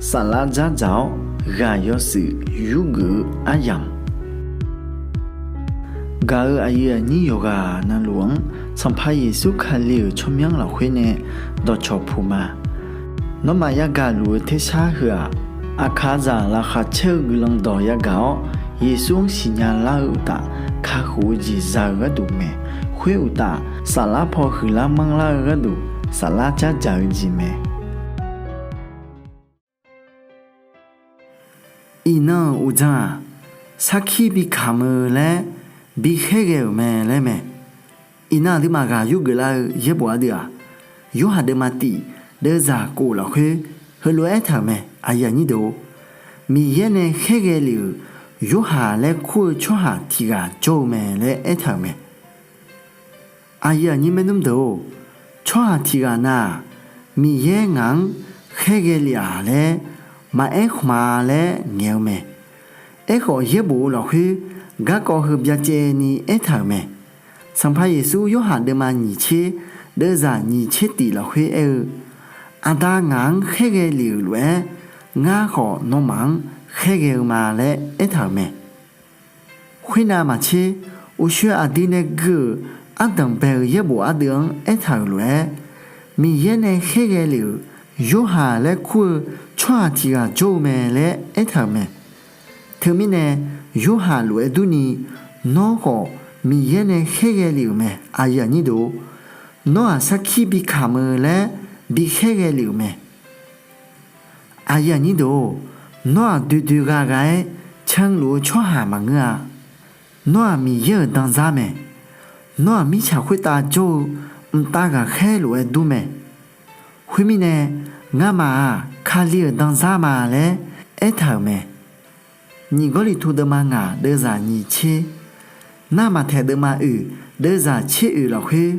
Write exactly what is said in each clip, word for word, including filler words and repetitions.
Saflar dzardzaq-awr ghaq yawshuif yurgeuf-eu aryamq, gaq-euq aqyuif aqnyir yawqghaq navluf-anr Sanqpaq Yeqsur Kali-euq tsawrmyanr lafkhoer nae dawqcawq puq ma. Nawmaf yagaq luf-eu tersar heu-aq, aqkaqzaq laqkhaq caer-eu guiqlanq dawq yagaq-awr, Yeqsur-anr siqnya lar-eu uqtaf, kakhof-eu jeq za-eu gharduq mae. Khoer uqtaf, saflar paw huiqlar manrlar-eu gharduq, saflar dzardzaq-eu jeq mae. Iqnan-euq uqdzan-aq, sarkir bi kamq-eu laer bi khaerghae-euq mae laer mae. Iqnan aqduimaf ghaq yurgeuf lar-eu yaerbof ardeuv-aq, Yorhaq deuvma tif deuvzaq kof lafkhoer heulof-aer aertaq-euq mae. Miqyaer nae khaerghae lef-euq Yorhaq laer kur-eu tsawrhaq tiq ghaq jawr-eu mae laer aertaq-euq mae. Aqyuif aqnyir maernmr deuq-or, tsawrhaq tiq ghaq nav-aq, Miqyaer ngaq-anr khaerghae lef-aq laer maqaer khmq-a laer ngaeq-eu mae. Aerkhawf, yaerbof-eu lafkhoer garkawv heu byacaevni aertaq-euq mae. Sanqpaq Yeqsur Yorhaq deuvma nyiq tser deuvzaq nyiq tser tif lafkhoer aer-eu, Aqda ngaq-anr khaerghae lef-euq lof-aer, ngar khawf nawmaf-anr khaerghae-eu ma laer aertaq-euq mae. Khoernav maqtser, uqshoe aqdui nae gui-euq ardanq bae-eu yaerbof ardeuv-anr aertaq-euq lof-aer, Miqyaer nae khaerghae lef-euq Yorhaq laer kur-eu tsawrhaq tiq ghaq jawr-eu mae laer aertaq-euq mae. Teumirnae, Yorhaq lof-aer durni, nawr khawf Miqyaer nae khaerghae lef-euq mae. Nawr-aq sarkir bi kamq-eu laer bi khaerghae lef-euq mae. Nawr-aq doedoe gha gha-aer canluf-eu tsawrhaq maqngeur-a. Nawr-aq Miqyaer-euq danzar mae. Nawr-aq mirtsaq khoertav jawr-eu mqtav ghaqkhaer lof-aer dur mae. Khoermirnae, ngamaf-aq Kali-euq danzar ma laer aertaq-euq mae. Nyiq Gawrliqtu deuvma ngaq deuvzaq nyiq tser, nar Maqtaeq deuvma oeq deuvzaq tser oeq lafkhoer,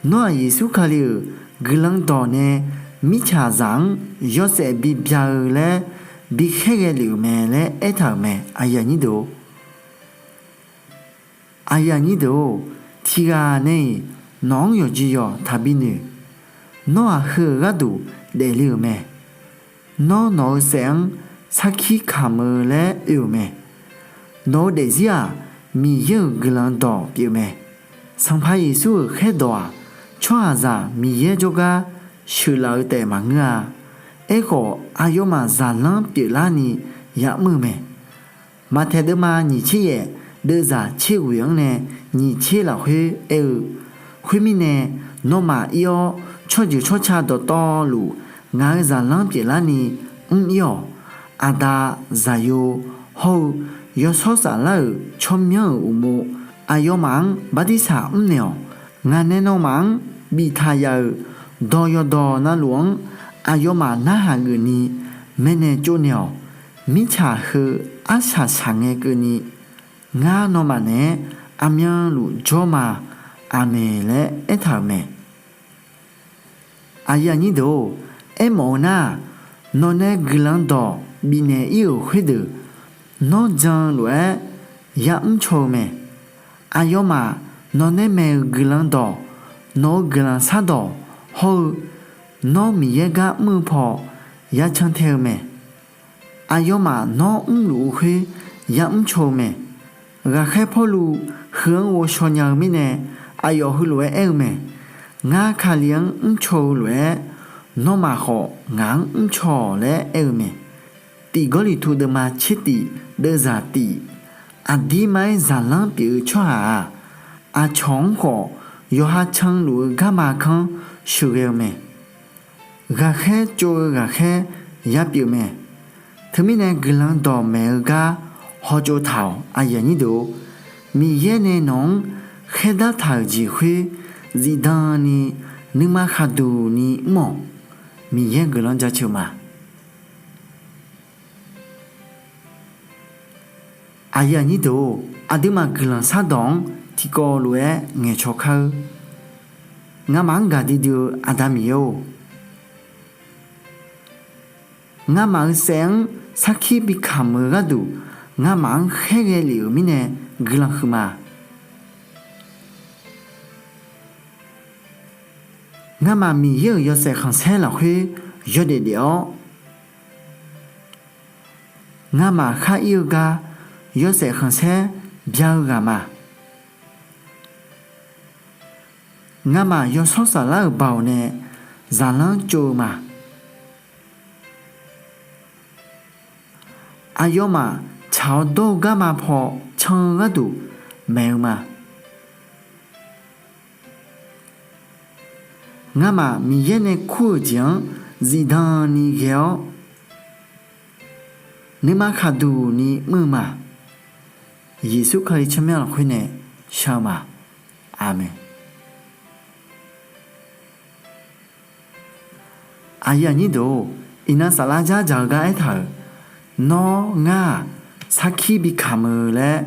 Nawr-aq Yeqsur Kali-euq guiqlanq dawq nae mirtsaqzaq-anr yawshaef bibya-eu laer bi khaerghae lef-euq mae laer aertaq-euq mae. Aqyuif aqnyir deuq-or, tiqghaq nae-iq nawq-anr yawqjeq yawq taqbi noeq. Nawr-aq heu-euq gharduq daefle-euq mae. Nawr nawq-eu saef-anr sarkir kamq-eu laer oe-euq mae. Nawq-eu daefzir-aq Miqyaer-euq guiqlanq dawq pyeuf mae. Sanqpaq Yeqsur-euq khaerdawq-aq tsawrhaqzaq Miqyaer jawrgar sheuqlaf-eu taef maqngeur-a. Aerkhawf aqyawfmaf zaqlanr pyeuflarni ya'mr-eu mae. Maqtaeq deuvma nyiq tser yaef deuvzaq tser ghoeq-anr nae nyiq tser lafkhoer aer-eu, khoermirnae nawmaf ir-awr tsawrjeuq tsawrca dawqtawvluf ngaq-euq zaqlanr pyeuflarni mr ir-awq. Aqda, Zaqyo hawr-eu Yawshawr Saflar-euq tsawrmyanr-euq uqmov aqyawfmaf-anr bartirsaq mrnaeq-awq. Ngaq nae nawmaf-anr biftaq yaf-euq dawq yawqdawq navluf-anr aqyawfmaf narhaq geufni maeqnaeq tsovnaeq-awq. Mirtsaq heu arsaq saqngae keuvni ngar nawmaf naeq-aer aqmyanluf jawr ma. Aqmeq laer aertaq-euq mae. Aqyuif aqnyir deuq-or, aermawf-eu nar-aq, nawq nae guiqlanq dawq bifnaeq ir-euq khoerdeuq nawr jan-eu lof-aer ya'mr caw-eu mae. Aqyawfmaf nawq nae maeq-euq guiqlanq dawq, nawq-eu guiqlanq shardawq hawr-eu nawr Miqyaer gar mr-eu paw yacan tae-eu mae. Aqyawfmaf nawr mrluf-eu khoer ya'mr caw-eu mae. Ghaqkhaer Pawrluv heu-anr ghovshaw nya-eu mirnae aqyawf heulof-aer aer-eu mae. Ngar Kali-anr mrcaw-eu lof-aer nawmaf khawf ngaq-anr mrcaw-awq laer aer-eu mae. Tiq Gawrliqtu deuvma tser tif deuvzaq tif, aqdirmar-aer zaqlanr pyeuf-eu tsawrhaq-aq, aqcawq-anr khawf yawqha canluf-eu garma kanr sheuqghae-eu mae. Ghaqkhaer tsov-eu ghaqkhaer yapyeuf mae. Teumirnae guiqlanq dawqmaeq-eu gar hawtsov taq-awq. Miqyaer nae nawq-anr khaerdar taq-euq jeq khoer zifdan ni nuima khaqduq ni mr-awq. Miqyaer guiqlanq jaceuq ma. Aqyuif aqnyir deuq-or, aqduimaf guiqlanq shardawq-anr tiqkawv lof-aer ngaeqcaw kar-eur. Ngamaf-anr gaqdui dui-eu Aqda Miqyaer-or, ngamaf-euq saef-anr sarkir bikamq-eu gharduq ngamaf-anr khaerghae lef-euq mirnae guiqlanq huiqma. Ngamaf Miqyaer-euq yawshaef khanqsaer lafkhoer yawdaef daef-awr, Ngamaf khar ir-eu gar yawshaef khanqsaer bya-eu ghaq ma. Ngamaf Yawshawr Saflar-euq baoq nae zaqlanr tsov-eu ma. Aqyawfmaf tsaq-awr dawr-eu garma paw can-eu gharduq maeq-eu ma. Ngamaf Miqyaer nae kur-euq jeq-anr zifdan ni ghae-awr, nuima khaqduq ni mr-eu ma. Yeqsur Kali tsawrmyanr lafkhoer nae shar-eu ma. Aqmeq. Aqyuif aqnyir deuq-or, iqnan saflar dzardzaq-eu gar aertaq-euq, nawr ngar-aq, sarkir bi kamq-eu laer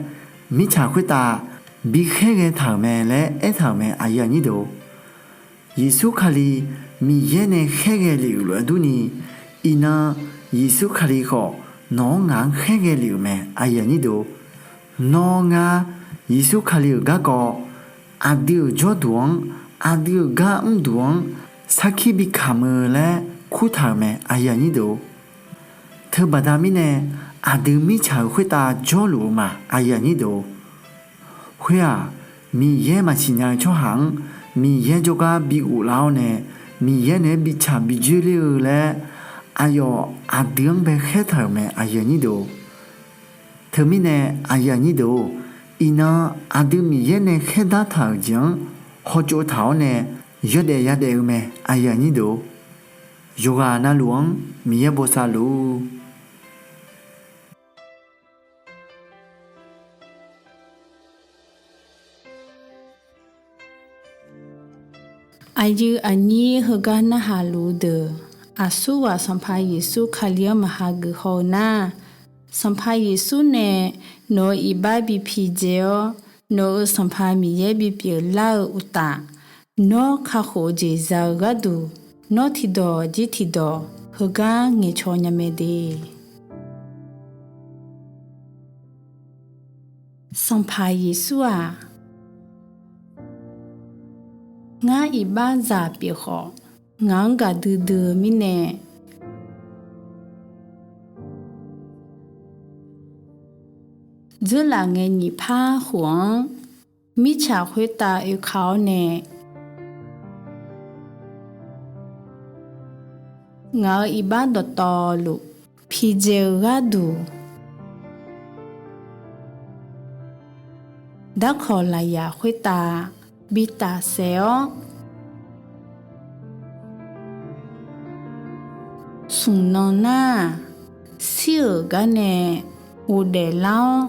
mirtsaq khoertav bi khaerghae taq-euq mae laer aertaq-euq mae. Aqyuif aqnyir deuq-or, Yeqsur Kali Miqyaer nae khaerghae lef-euq lof-aer durni, iqnan Yeqsur Kali khawf nawq-anr ngaq-anr khaerghae lef-euq mae. Nawr ngar Yeqsur Kali-euq garkawv aqdui-euq jawrduq-anr, aqdui-euq gar mrduq-anr sarkir bi kamq-eu laer kurtaq-euq mae. Teubaqda mirnae aqdui mirtsaq-euq khoertav jawrluf-eu ma. Khoer-aq, Miqyaer maqsiq nya-eu tsawrhaq-anr Miqyaer jawrgar bi ghoflar-awr nae, Miqyaer naeq-aer bitsaq bi dzoerler-eu laer aqyawf aqdui-anr bae khaertaq-euq mae. Teumirnae, aqyuif aqnyir deuq-or, iqnan aqdui Miqyaer nae khaerdar taq-euq jeq-anr hawtsov taq-awr nae yawdaef yadaef-eu mae. Yawqghaq navluf-anr Miqyaer bosav luf-ur. Aqyuif aqnyir heugar narhaq luf-eu deuq, aqsurghaq Sanqpaq Yeqsur Kali-anr maqha geuf haw-eu nar, Sanqpaq Yeqsur nae nawq-euq iqbax bi pidzae-awr, nawq-euq Sanqpaq Miqyaer bipyeuf lar-eu uqtaf, nawr kakhof-eu jeq za-eu gharduq, nawr tiqdawq jir tiqdawq heugar ngaeqcaw nya mae de. Sanqpaq Yeqsur-aq, ngar iqbaxzaq pyeuf khawf, ngaq-anr gaqdui dui-eu mirnae, dzeurlaf ngae nyiq par khof-anr mirtsaq khoertav oeka-awr nae, ngaq-euq iqbax dawqtawvluf pidzae-eu gharduq, darkawq lafyaq khoertav bi tafsaef-awr, smq nan nar-aq, shir-euq gar nae ghofdaef lar-awr,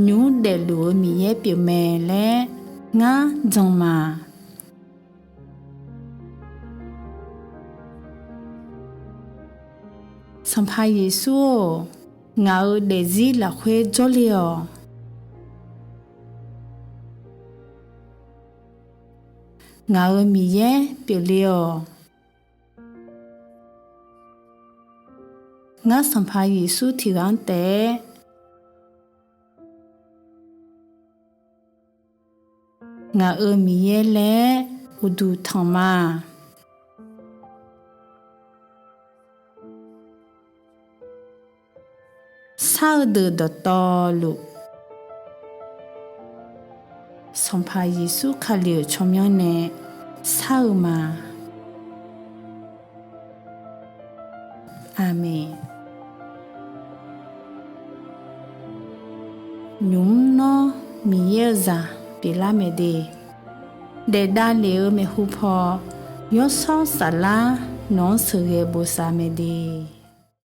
nymq mr daefluf-eu Miqyaer pyeufmae laer ngar jan ma. Sanqpaq Yeqsur-or, ngaq-euq daefzir lafkhoer jawrle-awq. Ngaq-euq Miqyaer pyeufle-awq. Ngar Sanqpaq Yeqsur tiqghaq-anr taef-aer ngaq-euq Miqyaer laer uqduq tanq ma. Shar-eu deuq dawqtawvluf, Sanqpaq Yeqsur Kali-euq tsawrmyanr nae shar-eu ma. Aqmeq. Nymq mr nawr Miqyaer-eu zaq pyeuflar mae de. Daef davlef-eu maeqhu paw, Yawshawr Saflar nawq-anr sheuqghae bosav mae de.